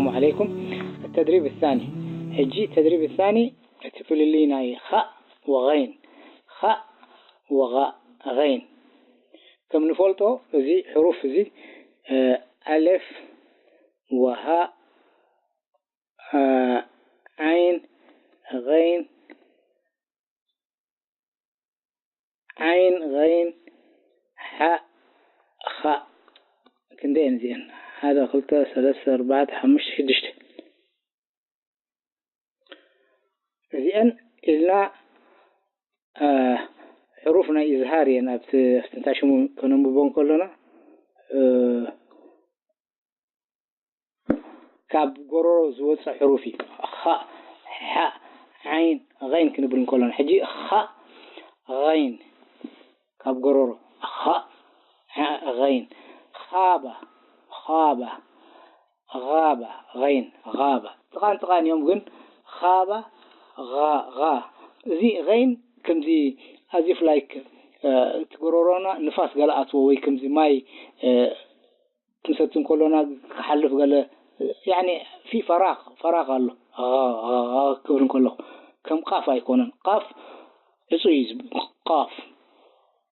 عليكم. التدريب الثاني. ሕጂ ተድሪብ ሳኒ፣ እቲ ፍልልይ ናይ ኻእ ወገይን። ኻእ ወጋእ፣ ገይን። ከም ንፈልጦ፣ እዚ ሕሩፍ እዚ፣ እ፣ ኣሌፍ ወሃእ፣ እ፣ ዓይን፣ ገይን፣ ዓይን፣ ገይን፣ ሓእ፣ ኻእ። ክንደየን እዚአን? ሓደ፣ ክልተ፣ ሰለስተ፣ ኣርባዕተ፣ ሓሙሽተ፣ ሽዱሽተ። እዚአን ኢልና፣ እ፣ ሕሩፍ ናይ ኢዝሃር እየን። ኣብቲ፣ ኣብቲ እንታይ ሽሙ ከነንብቦ እንከሎና፣ እ፣ ካብ ጎረሮ ዝወፅእ ሕሩፍ እዩ። ኻእ፣ ሓእ፣ ዓይን፣ ገይን ክንብል እንከሎና። ሕጂ ኻእ፣ ገይን፣ ካብ ጎረሮ ኻእ፣ ሓእ፣ ገይን። ኻባ፣ ኻባ፣ ጋባ፣ ገይን፣ ጋባ። ጥቓን ጥቓን እዮም ግን፣ ኻባ፣ ጋ፣ ጋ። እዚ ገይን ከምዚ፣ as if like፣ እ፣ እቲ ጎረሮና ንፋስ ገለ ኣትዎ ወይ ከምዚ ማይ፣ እ፣ ክንሰቲ እንከሎና ክሓልፍ ገለ፣ ያኒ ፊ ፈራቕ፣ ፈራቕ ኣሎ። ጋ፣ ጋ፣ ጋ ክብል እንከለኹ፣ ከም ቃፍ ኣይኮነን። ቃፍ ዕጹይ እዩ ዝብ-፣ ቃፍ።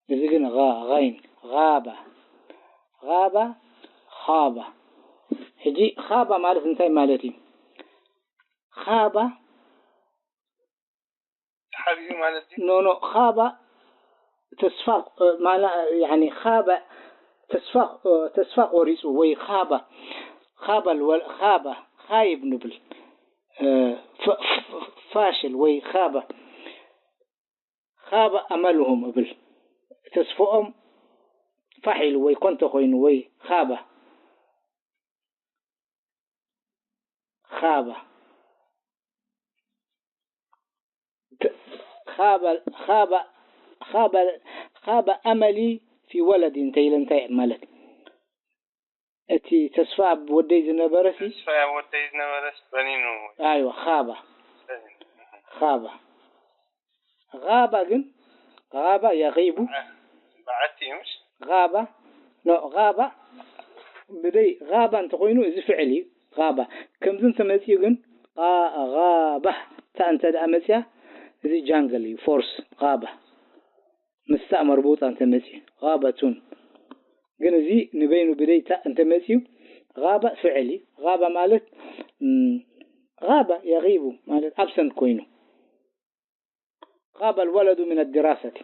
እዚ ግን ጋ፣ ገይን፣ ጋባ። ጋባ፣ ኻባ። ሕጂ ኻባ ማለት እንታይ ማለት እዩ? ኻባ ተሓቢኡ ማለት ድዩ? ኖ፣ ኖ፣ ኻባ ተስፋ፣ እ፣ ማላ-፣ ያኒ ኻባ ተስፋ፣ እ፣ ተስፋ ቆሪጹ ወይ ኻባ፣ ኻባ ልወል-፣ ኻባ፣ ኻይብ ንብል፣ እ፣ ፈ-፣ ፈ-፣ ፋሽል ወይ ኻባ፣ ኻባ ኣመልሁም እብል። ተስፍኦም ፋሕ ኢሉ ወይ ኮንቶ ኮይኑ ወይ ኻባ፣ ኻባ። ተ-፣ ኻባ፣ ኻባ፣ ኻባ፣ ኻባ ኣመሊ ፊ ወለዲ እንተ ኢለ እንታይ ማለት? እቲ ተስፋ ኣብ ወደይ ዝነበረሲ ተስፋ ኣብ ወደይ ዝነበረስ በኒኑ። ኣይዋ፣ ኻባ። በኒኑ። ኻባ። ኻባ ግን፣ ኻባ የኺቡ። በዓቲ እዩ፣ ምሽ? ኻባ፣ ኖ፣ ኻባ፣ ብደይ ኻባ እንተኾይኑ፣ እዚ ፍዕል እዩ። ኻባ። ከምዚ እንተመጺኡ ግን፣ ኻ-፣ ኻባ፣ ታእ እንተ ደኣ መጺኣ፣ እዚ ጃንግል እዩ፣ ፎርስ፣ ኻባ። ምስ ታእ መርቡጣ እንተመጺኡ፣ ኻበቱን። ግን እዚ ንበይኑ ብደይ ታእ እንተመጺኡ፣ ኻባ ፍዕል እዩ። ኻባ ማለት፣ እም፣ ኻባ የኺቡ ማለት ኣብሰንት ኮይኑ። ኻበ ኣልወለዱ ሚነ ድራሰቲ።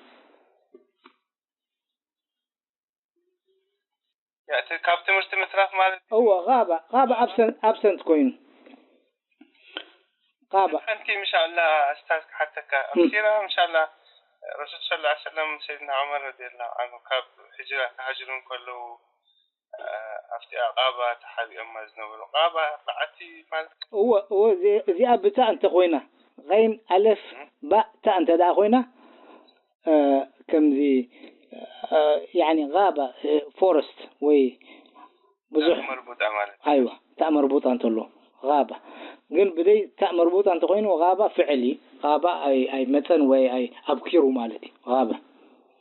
ያ፣ እቲ ካብ ትምህርቲ ምትራፍ ማለት እዩ። እወ፣ ኻበ፣ ኻበ ኣብሰንት፣ ኣብሰንት ኮይኑ። ኻበ። ሓንቲ ምሻላ ኣስታዝ ክሓተካ። እም። ኣብ ሲራ ምሻላ ረሱል ሰለላሁ ዐለይሂ ወሰለም ሰይድና ዑመር ረዲየላሁ ዐንሁ ካብ ህጅራ ክሃጅሩ እንከለዉ፣ እ፣ ኣብቲ ቓባ ተሓቢኦማ ዝነበሩ። ቓባ በዓቲ ማለት እወ፣ እወ፣ እዚ-፣ እዚኣ ብታእ እንተኾይና፣ ገይን ኣለፍ እም። ባእ ታእ እንተ ደኣ ኮይና፣ እ፣ ከምዚ፣ እ፣ ያኒ ቓባ፣ እ፣ ፎረስት ወይ ብዙሕ ታእ መርቡጣ ማለት። ኣይዋ፣ ታእ መርቡጣ እንተሎ፣ ቓባ። ግን ብደይ ታእ መርቡጣ እንተኾይኑ፣ ቓባ ፍዕል እዩ። ቓባ ኣይ-፣ ኣይመጸን ወይ ኣይ-፣ ኣብኪሩ ማለት እዩ፣ ቓባ።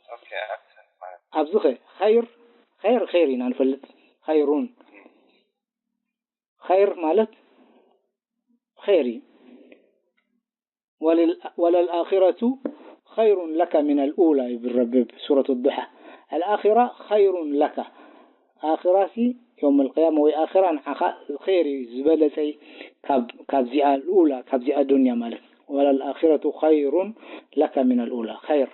ኦኬ፣ ኣብሰንት ማለት። ኣብዚ ኸ፣ ኸይር፣ ኸይር፣ ኸይር ኢና ንፈልጥ። ኸይሩን። ኸይር ማለት ኸይር እዩ። ወለል-፣ ወለልኣኺረቱ ኸይሩን ለከ ሚነል ኡላ ይብል ረቢ ኣብ ሱረት ዱሓ። ኣልኣኺራ ኸይሩን ለከ። ኣኺራሲ የውመል ቅያማ ወይ ኣኺራ ንዓኻ ኸይር እዩ፣ ዝበለጸ እዩ ካብ፣ ካብዚኣ ልኡላ፣ ካብዚኣ ዱንያ ማለት። ወለልኣኺረቱ ኸይሩን ለከ ሚነል ኡላ። ኸይር።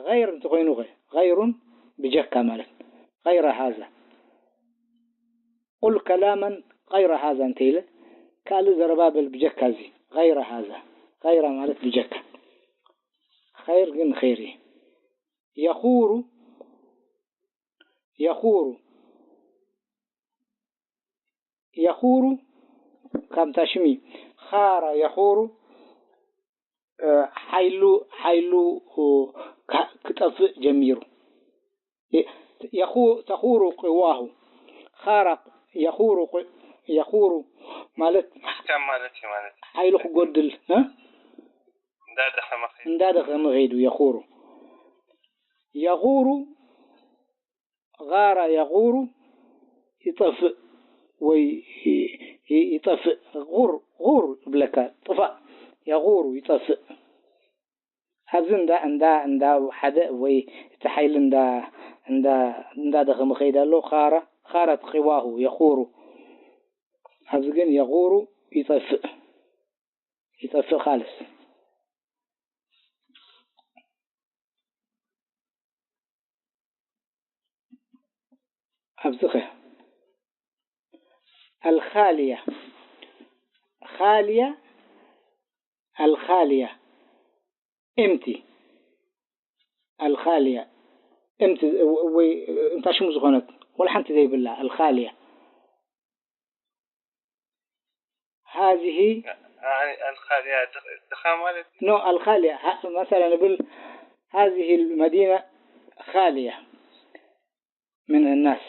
ገይር እንተኾይኑ ኸ? ገይሩን ብጀካ ማለት። ገይረ ሃዛ። ቁል ከላመን ገይረ ሃዛ እንተ ኢለ፣ ካልእ ዘረባ በል ብጀካ እዚ። ገይረ ሃዛ። ገይረ ማለት ብጀካ። ኸይር ግን ኸይር እዩ። የኹሩ፣ የኹሩ፣ የኹሩ ካብ ታሽሚ ኻራ የኹሩ፣ እ፣ ሓይሉ፣ ሓይሉ፣ እ፣ ካ-፣ ክጠፍእ ጀሚሩ። የ-፣ የኹ-፣ ተኹሩ ቅዋሁ። ኻራ የኹሩ ቅ-፣ የኹሩ ማለት ኣሕካም ማለት እዩ ማለት እዩ። ሓይሉ ክጎድል፣ እ? እንዳደኸመ ኸይዱ። እንዳደኸመ ኸይዱ፣ የኹሩ። የኹሩ፣ ኻራ የኹሩ፣ ይጠፍእ ወይ ይ-፣ ይጠፍእ። غر، غر ይብለካ፣ ጥፋእ። يغور ይጠፍእ። ኣብዚ እንዳ፣ እንዳ፣ እንዳ ሓደ ወይ እቲ ሓይሊ እንዳ፣ እንዳ፣ እንዳደኸመ ከይድ ኣሎ። ኻራ፣ ኻረት ቂዋሁ የኹሩ። ኣብዚ ግን የኹሩ ይጠፍእ። ይጠፍእ ካልስ። ኣብዚ ኸ ኣልኻልያ፣ ኻልያ፣ ኣልኻልያ፣ ኤምቲ፣ ኣልኻልያ፣ ኤምቲ ወይ እንታይ ሽሙ ዝኾነት ወላ ሓንቲ ዘይብላ ኣልኻልያ። ሃዚህ ኣልኻልያ ድኻ ማለት ኖ ኣልኻልያ መሰለን ብል ሃዚህ መዲና ኻልያ ምን ናስ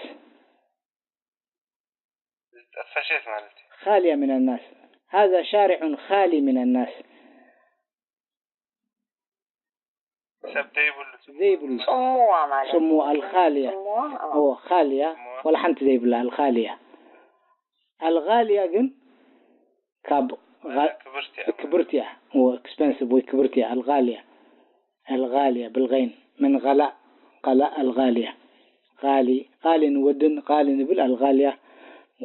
ዝጠፈሸት ማለት እዩ። ኻልያ ምን ናስ ሃዛ ሻሪዑን ኻሊ ምን ናስ ሰብ ዘይብሉ ዘይብሉ ጽሙዋ ማለት ጽሙዋ ኣልኻልያ ጽሙዋ ኦ ኻልያ ወላ ሓንቲ ዘይብላ ኣልኻልያ ኣልኻልያ ግን ካብ ክብርቲ እያ ክብርቲ እያ ኦ ኤክስፐንሲቭ ወይ ክብርቲ እያ ኣልኻልያ ኣልኻልያ ብልገይን ምን ኸላእ ኸላእ ኣልኻልያ ኻሊ ኻሊ ንወድን ኻሊ ንብል ኣልኻልያ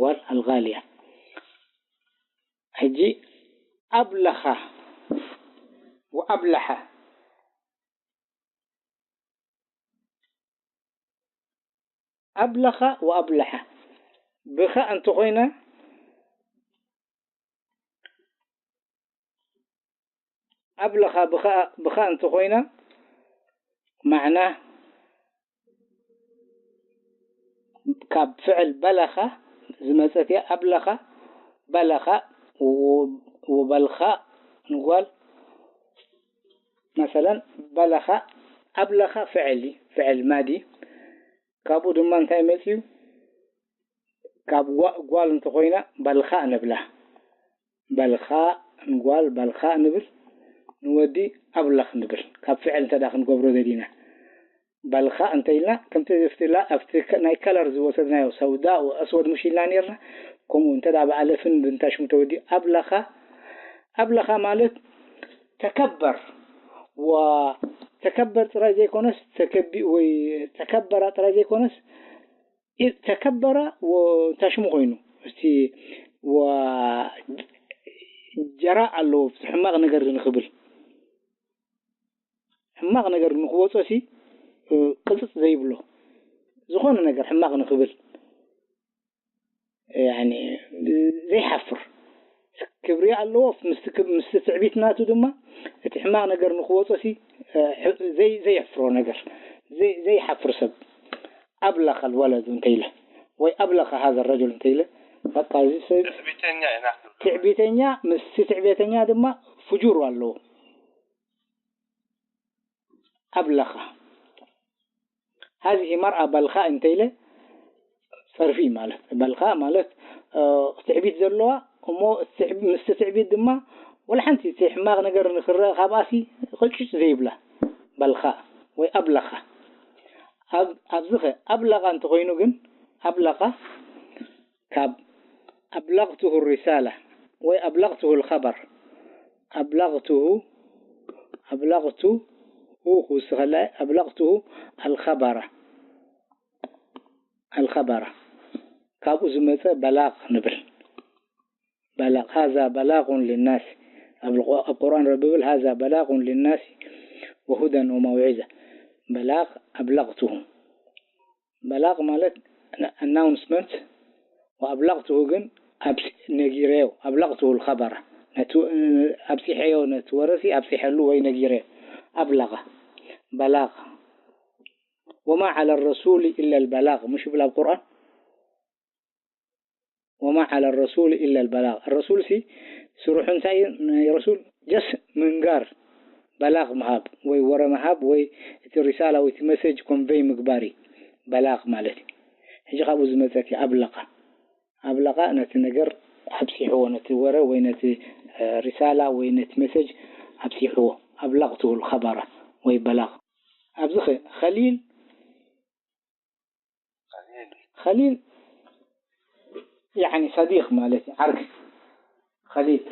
ጓል ኣልኻልያ ሕጂ ኣብለኻ ወኣብለሐ ኣብለኻ ወኣብለሐ ብኻ እንተኾይና ኣብለኻ ብኻ ብኻ እንተኾይና ማዕና ካብ ፍዕል በለኻ ዝመጸት እያ ኣብለኻ በለኻ ወበልኻ ንጓል መሰለን በለኻ ኣብለኻ ፍዕል እዩ ፍዕል ማዲ ካብኡ ድማ እንታይ መፅዩ ካብ ጓል እንተኾይና በልኻ ንብላ በልኻ ንጓል በልኻ ንብል ንወዲ ኣብለኽ ንብል ካብ ፍዕል እንተ ክንገብሮ ዘዲና በልኻ እንተ ኢልና ከምቲ ፍትላ ኣብቲ ናይ ከለር ዝወሰድናዮ ሰውዳ ወኣስወድ ምሽ ኢልና ነርና ከምኡ እንተ ብኣለፍን ብንታሽሙ ተወዲ ኣብለኻ ኣብለኻ ማለት ተከበር ወተከበር ጥራይ ዘይኮነስ ተከቢ ወይ ተከበራ ጥራይ ዘይኮነስ ተከበራ እንታይ ሽሙ ኮይኑ እቲ ጀራ ኣለዎ ሕማቅ ነገር ንክብል ሕማቅ ነገር ንክወፆ ሲ ቅፅፅ ዘይብሎ ዝኮነ ነገር ሕማቅ ንክብል ዘይሓፍር ክብሪ ኣለዎ ምስቲ ትዕቢት ናቱ ድማ እቲ ሕማቅ ነገር ንክወፆ ሲ ዘየሕፍሮ ነገር ዘይሓፍር ሰብ ኣብለኸ ልወለዱ እንተይለ ወይ ኣብለኸ ሃዘ ረጁል እንተይለ በቃ እዚ ሰብ ትዕቢተኛ ምስቲ ትዕቢተኛ ድማ ፍጁር ኣለዎ ኣብለኸ ሃዚህ መርኣ በልኻ እንተይለ ጸርፊ ማለት በልኻ ማለት ትዕቢት ዘለዋ እሞ ምስቲ ትዕቢት ድማ ወላ ሓንቲ እቲ ሕማቕ ነገር ንክረአ ካብኣሲ ቅጭጭ ዘይብላ በልኻ ወይ ኣብለኻ ኣብዚ ኸ ኣብለቓ እንተኾይኑ ግን ኣብለቓ ካብ ኣብለቕትሁ ሪሳላ ወይ ኣብለቕትሁ ልኸበር ኣብለቕትሁ ኣብለቕቱ ሁ ክውስኸላ ኣብለቕትሁ ኣልኸበራ ኣልኸበራ ካብኡ ዝመፀ በላቕ ንብል በላቕ ሃዛ በላቑን ልናሲ ኣብ ቁርኣን ረቢ ብል ሃዛ በላቑን ልናሲ ወሁደን ወመውዒዛ በላቕ ኣብለቕትሁ በላቕ ማለት ኣናውንስመንት ወኣብላቕትሁ ግን ነጊረዮ ኣብላቕትሁ ልኸበረ ኣብፂሐዮ ነቲ ወረሲ ኣብፂሐሉ ወይ ነጊረዮ ኣብላቐ በላቕ ወማ ዓላ ረሱል ኢላ ልበላቕ ሙሽ ይብል ኣብ ቁርኣን ወማ ዓላ ረሱል ኢላ ልበላቕ ረሱል ሲ ስርሑ እንታይ እዩ ናይ ረሱል ጀስ ምንጋር በላቕ ምሃብ ወይ ወረ ምሃብ ወይ እቲ ሪሳላ ወይ እቲ መሰጅ ኮንቨይ ምግባር እዩ በላቕ ማለት እዩ ሕጂ ካብኡ ዝመፀት እዩ ኣብለቐ ኣብለቐ ነቲ ነገር ኣብፂሕዎ ነቲ ወረ ወይ ነቲ ሪሳላ ወይ ነቲ መሰጅ ኣብፂሕዎ ኣብላቕ ትብል ኸበራ ወይ በላቕ ኣብዚ ኸሊል ኸሊል ያዕኒ ሰዲቕ ማለት እዩ፣ ዓርኪ። ኸሊል።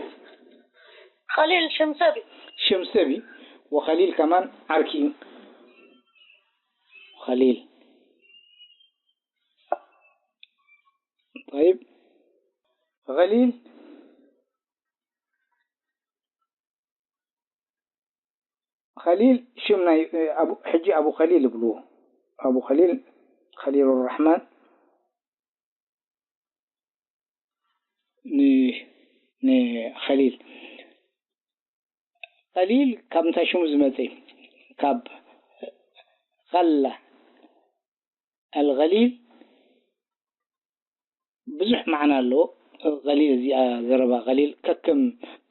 ኸሊል ሽም ሰብ እዩ። ሽም ሰብ እዩ። ወኸሊል ከማን ዓርኪ እዩ። ኸሊል። ጠይብ። ኸሊል፣ ኸሊል ሽም ናይ፣ ሕጂ ኣቡ ኸሊል ይብልዎ። ኣቡ ኸሊል፣ ኸሊሉ ራሕማን ን-፣ ንኸሊል። ኸሊል ካብ እንታይ ሽሙ ዝመጸ እዩ? ካብ ኸላ። ኣልኸሊል ብዙሕ መዓና ኣለዎ። ኸሊል፣ እዚኣ ዘረባ ኸሊል ከከም፣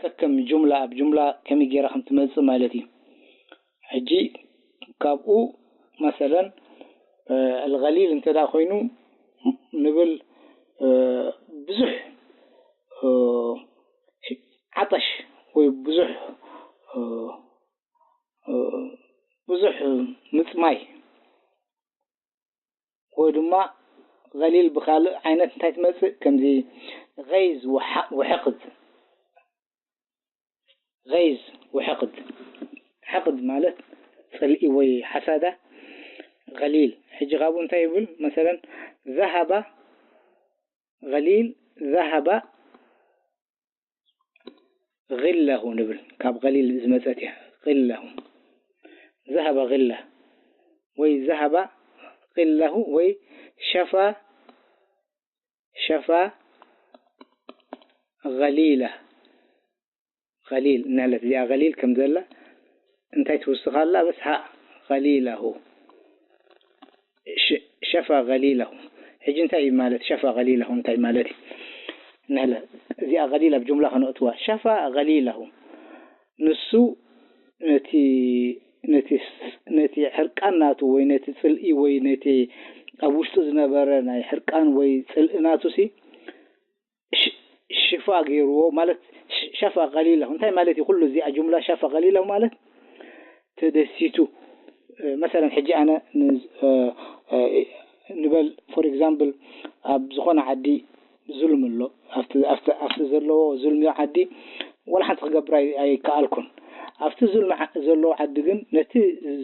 ከከም ጁምላ፣ ኣብ ጁምላ ከመይ ገይራ ከም ትመጽእ ማለት እዩ። ሕጂ ካብኡ መሰለን፣ እ፣ ኣልኸሊል እንተ ደኣ ኮይኑ ንብል፣ እ፣ ብዙሕ፣ እ፣ ዓጠሽ ወይ ብዙሕ፣ እ፣ እ፣ ብዙሕ ምጽማይ ወይ ድማ ኸሊል ብኻልእ ዓይነት እንታይ ትመጽእ? ከምዚ ገይዝ ወሓ-፣ ወሕቕድ። ገይዝ ወሕቕድ። ሕቕድ ማለት ጽልኢ ወይ ሓሳዳ። ኸሊል። ሕጂ ካብኡ እንታይ ይብል? መሰለን፣ ዘሃባ ኸሊል፣ ዘሃባ ጊለሁ ንብል። ካብ ኸሊል ዝመጸት እያ። ጊለሁ። ዘሃባ ጊለ ወይ ዘሃባ ጊለሁ ወይ ሸፋ፣ ሸፋ ኸሊለ። ኸሊል እናለት እዚኣ ኸሊል ከም ዘላ እንታይ ትውስኽ ኣላ? በስ ሃእ ኸሊለሁ። ሸ-፣ ሸፋ ኸሊለሁ። ሕጂ እንታይ እዩ ማለት ሸፋ ኸሊለሁ እንታይ ማለት እዩ? ንሕለ እዚኣ ኸሊል ኣብ ጁምላ ከነእትዋ። ሸፋ ኸሊለሁ። ንሱ ነቲ፣ ነቲ፣ ነቲ ሕርቃን ናቱ ወይ ነቲ ጽልኢ ወይ ነቲ ኣብ ውሽጡ ዝነበረ ናይ ሕርቃን ወይ ጽልኢ ናቱ ሲ ሽ-፣ ሽፋ ገይርዎ ማለት ሽ-፣ ሸፋ ኸሊለሁ። እንታይ ማለት እዩ? ኩሉ እዚኣ ጁምላ ሸፋ ኸሊለሁ ማለት ተደሲቱ። እ፣ መሰለን ሕጂ ኣነ ን-፣ እ፣ እ፣ ንበል ፎር ኤግዛምፕል ኣብ ዝኾነ ዓዲ ዙልሚ ኣሎ። ኣብቲ፣ ኣብቲ፣ ኣብቲ ዘለዎ ዙልሚ ዓዲ ዋላ ሓንቲ ክገብር ኣይ-፣ ኣይከኣልኩን። ኣብቲ ዙልሚ ዓ-፣ ዘለዎ ዓዲ ግን ነቲ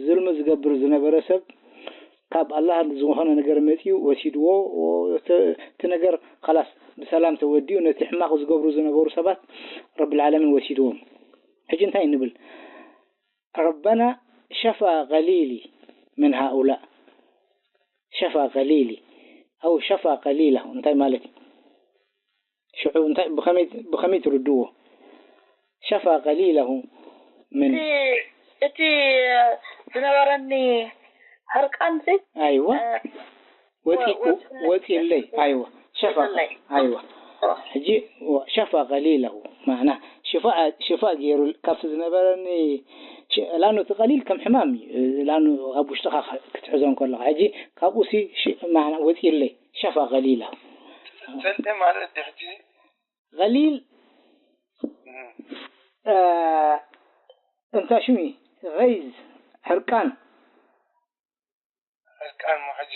ዙልሚ ዝገብር ዝነበረ ሰብ ካብ ኣላህ ዝኾነ ነገር መፂኡ ወሲድዎ። እቲ፣ እቲ ነገር ኸላስ ብሰላም ተወዲኡ። ነቲ ሕማቕ ዝገብሩ ዝነበሩ ሰባት ረብል ዓለሚን ወሲድዎም። ሕጂ እንታይ ንብል? ረበና ሸፋ ኸሊሊ ምን ሃኡላእ። ሸፋ ኸሊሊ ኣው ሸፋ ኸሊለሁ እንታይ ማለት እዩ? ሽዑ እንታይ፣ ብኸመይ፣ ብኸመይ ትርድእዎ? ሸፋ ኸሊለሁ ምን እቲ፣ እቲ ዝነበረኒ ሕርቃንሲ፣ ኣይዋ። እ፣ ወፂ-፣ ወ-፣ ወፂ-፣ ወፂለይ። ኣይዋ። ሸፋ፣ ወፂለይ። ኣይዋ። ሕጂ ወ-፣ ሸፋ ኸሊለሁ፣ ማዕና ሽፋ፣ ሽፋ ገይሩ ካብቲ ዝነበረኒ ሽ-፣ ላኑ እቲ ቀሊል ከም ሕማም እዩ። ላኑ ኣብ ውሽጥኻ ክትሕዞ እንከለኻ። ሕጂ ካብኡ ሲ ሽ-፣ ማዕና ወፂለይ። ሸፋ ኸሊለሁ። ጽልኢ ማለት ድሕጂ ኸሊል፣ እም፣ እ፣ እንታይ ሽሙ እዩ? ገይዝ፣ ሕርቃን። ሕርቃን እሞ ሕጂ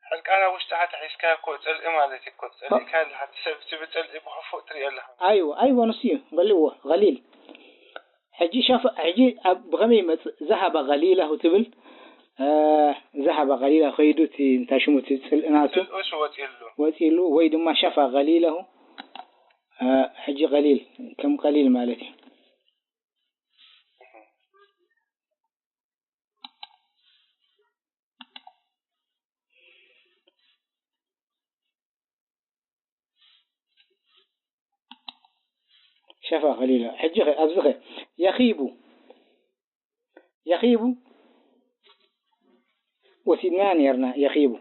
ሕርቃን ኣብ ውሽጥኻ ተሒዝካ እኮ ጽልኢ ማለት እዩ እኮ። ጸሊእካ ኣለኻ። እቲ ሰብ እቲ ብጽልኢ ብኽፉእ ትሪኦ ኣለኻ። ኣይወ፣ ኣይወ፣ ንሱ እዩ። በልዎ፣ ኸሊል። ሕጂ ሸፋ-፣ ሕጂ ኣብ፣ ብኸመይ ይመጽእ? ዘሃባ ኸሊለሁ ትብል፣ እ፣ ዘሃባ ኸሊለሁ፣ ኸይዱ እቲ እንታይ ሽሙ እቲ ጽልኢ ናቱ ጽልኡስ ወጺእሉ። ወጺእሉ፣ ወይ ድማ ሸፋ ኸሊለሁ፣ እ፣ ሕጂ ኸሊል፣ ከም ኸሊል ማለት እዩ። ሸፋ ኸሊላ። ሕጂ ኸ፣ ኣብዚ ኸ፣ የኺቡ። የኺቡ ወሲድናያ ነይርና፣ የኺቡ።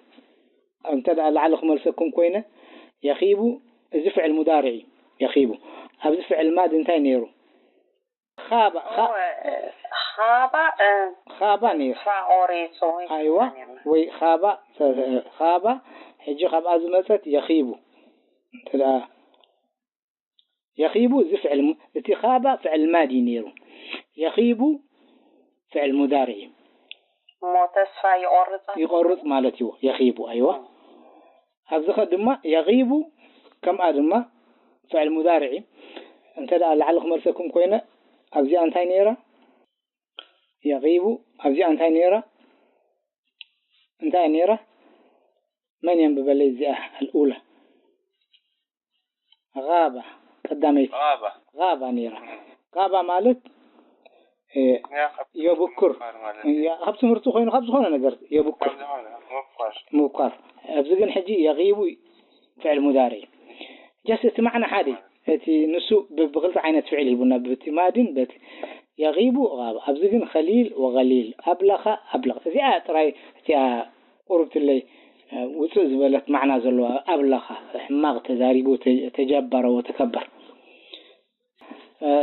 እንተ ደኣ ላዕሊ ክመልሰኩም ኮይነ፣ የኺቡ፣ እዚ ፍዕል ሙዳርዕ እዩ፣ የኺቡ። ኣብዚ ፍዕል ማድ እንታይ ነይሩ? ኻባ፣ ኻ-፣ ኻባ፣ እ፣ ኻባ ነይሩ። ፋ ቆሪጹ ወይ ኣይዋ፣ ነይርና። ወይ ኻባ፣ ኻባ፣ ሕጂ ካብኣ ዝመጸት የኺቡ። እንተ ደኣ የኺቡ፣ እዚ ፍዕል ሙ-፣ እቲ ኻባ ፍዕል ማዲ ነይሩ። የኺቡ ፍዕል ሙዳርዕ እዩ። እሞ ተስፋ ይቆርጽ ኣሎ። ይቆርጽ ማለት እዩ። የኺቡ፣ ኣይዋ። ኣብዚ ኸ ድማ የጊቡ ከምኣ ድማ ፍዕል ሙዳርዒ። እንተ ደኣ ላዕሊ ክመልሰኩም ኮይነ ኣብዚኣ እንታይ ነይራ? የጊቡ ኣብዚኣ እንታይ ነይራ? እንታይ ነይራ? መን የንብበለይ እዚኣ ኣልኡላ? غابة ቀዳመይቲ غابة. غابة ነይራ። غابة ማለት የብኩር። ካብ ትምህርቲ ኮይኑ ካብ ዝኾነ ነገር የብኩር ምብኳር። ኣብዚ ግን ሕጂ የጊቡ ፍዕል ሙዳሪ ጀስ እቲ ማዕና ሓደ እቲ ንሱ ብክልተ ዓይነት ፍዕል ሂቡና ብቲ ማድን በቲ የጊቡ غابة። ኣብዚ ግን ከሊል ወገሊል ኣብለኻ ኣብለኽ እዚኣ ጥራይ እቲኣ ቁርብትለይ ውፅእ ዝበለት ማዕና ዘለዋ ኣብለኻ ሕማቕ ተዛሪቡ ተጀበረ ወተከበር።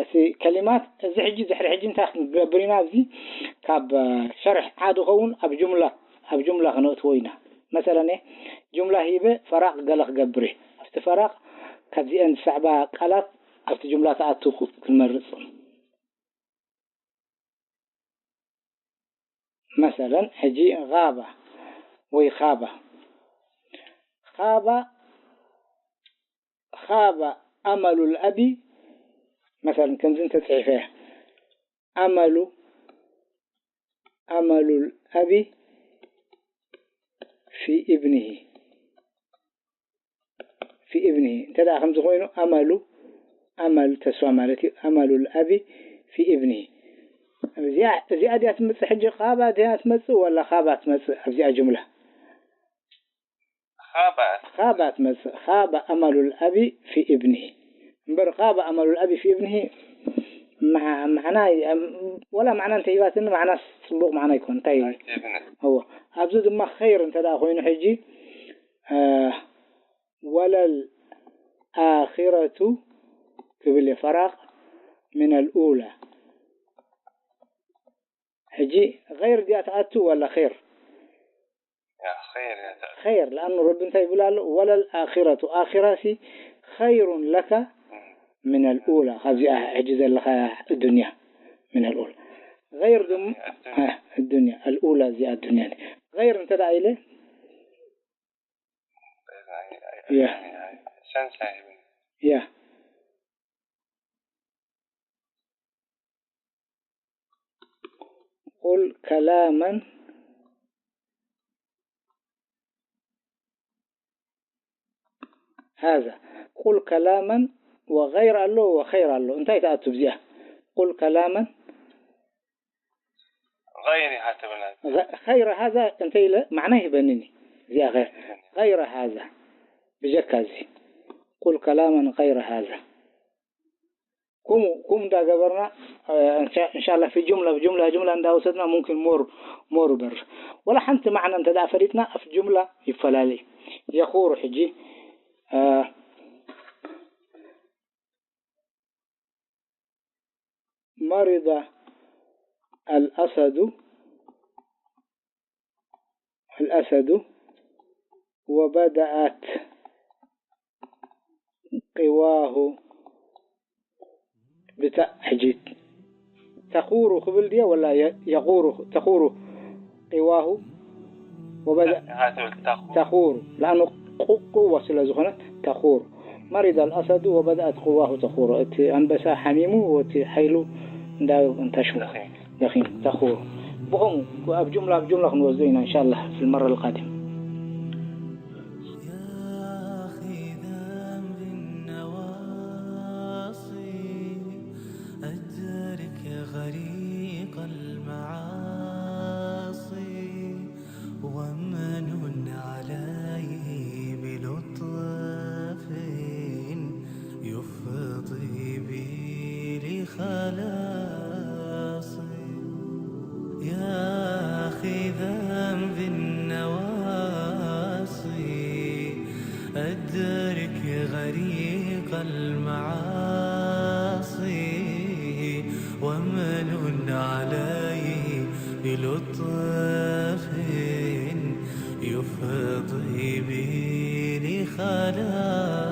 እቲ ከሊማት እዚ ሕጂ ድሕሪ ሕጂ እንታይ ክንገብር ኢና? ኣብዚ ካብ ሸርሕ ዓድ ኸውን ኣብ ጁምላ ኣብ ጁምላ ክነእትዎ ኢና። መሰለን ጁምላ ሂበ ፈራቕ ገለ ክገብር እየ። ኣብቲ ፈራቕ ካብዚአን ዝሰዕባ ቃላት ኣብቲ ጁምላ ተኣቱ ክንመርፅ። መሰለን ሕጂ غابة ወይ ኻባ ኻባ ኻባ ኣመሉ ልኣቢ መሰለን ከምዚ እንተፅሒፈ ኣመሉ ኣመሉ ልኣቢ ፊ እብኒሂ ፊ እብኒሂ እንተ ደኣ ከምዚ ኮይኑ ኣመሉ ኣመል ተስፋ ማለት እዩ። ኣመሉ ልኣቢ ፊ እብኒሂ እዚኣ እዚኣ ድያ ትመፅእ ሕጂ ኻባ ድያ ትመፅእ ወላ ኻባ ትመፅእ ኣብዚኣ ጅምላ? ኻባ ትመፅእ። ኻባ ኣመሉ ልኣቢ ፊ እብኒሂ እምበር ኻባ ኣመሉ ልኣቢ ፊ እብኒሂ ማዕና ወላ ማዕና እንተሂባትኒ ማዕና ፅቡቕ ማዕና ይኮን እንታይ እዎ ኣብዚ ድማ ኸይር እንተ ደኣ ኮይኑ ሕጂ ወለል ኣኺረቱ ክብል እየ ፈራቕ ምን ኣልኡላ ሕጂ غير ድያ ትኣቱ ወላ ኸይር ኸይር ለኣኑ ረቢ እንታይ ይብል ኣሎ ወለል ኣኺረቱ ኣኺራሲ ኸይሩን ለካ ምን ኣልኡላ ካብዚኣ ሕጂ ዘለኻ ዱንያ ምን ኣልኡላ غير ድማ ዱንያ ኣልኡላ እዚኣ ዱንያ غير እንተ ደኣ ኢለ ያ ያ قل كلاما هذا قل كلاما وغير ኣሎ وخير ኣሎ እንታይ ትኣቱ ብዚኣ قل كلاما غير هذا እንተ ኢለ ማዕና ይህበኒኒ እዚኣ غير غير هذا ብጀካ እዚ قل كلاما غير هذا كم كم دا قبرنا إن شاء الله في جملة في جملة جملة عند أوسطنا ممكن مور مور بر ولا حنت معنى أنت دا فريتنا في جملة يفلالي يخور حجي آه مرض الأسد الأسد وبدأت قواه بتاء حجيت تخور قبل دي ولا يغور تخور قواه وبدأ تخور لأنه قوة سلا زخنة تخور مرض الأسد وبدأت قواه تخور أنبسا حميمو وتحيلو دا انتشو دخين تخور بهم أب جملة أب جملة نوزينا إن شاء الله في المرة القادمة يا أخي ذنب النواصي أجرك غريق المعاصي ومن عليه بلطف يفضي بي لخلاص يا أخي ذنب النواصي أدرك غريق المعاصي ومن عليه بلطف يفضي بي لخلاص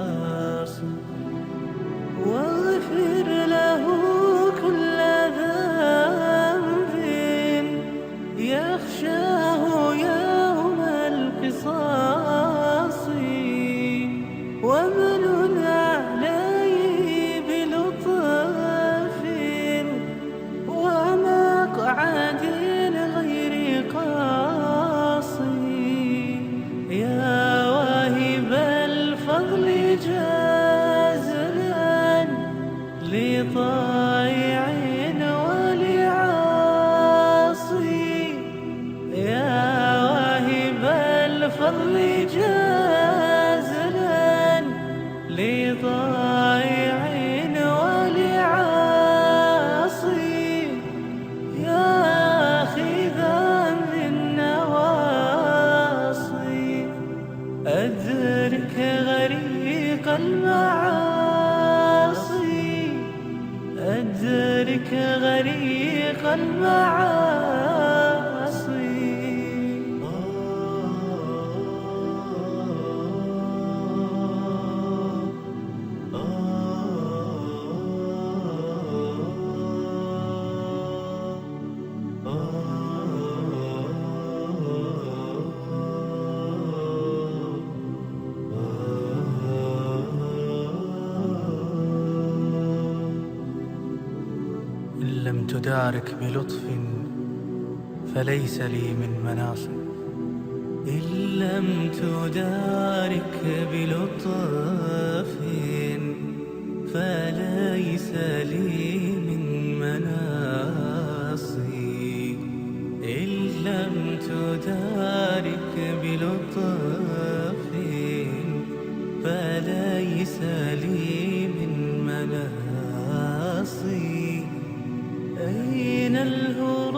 واغفر له كل ذنب يخشاه يوم القصاص طريق المعاصي. إن لم تدارك بلطف فليس لي من مناص. إن لم تدارك بلطف فليس لي من مناص. إن لم تدارك بلطف فليس لي من مناص. أين الهروب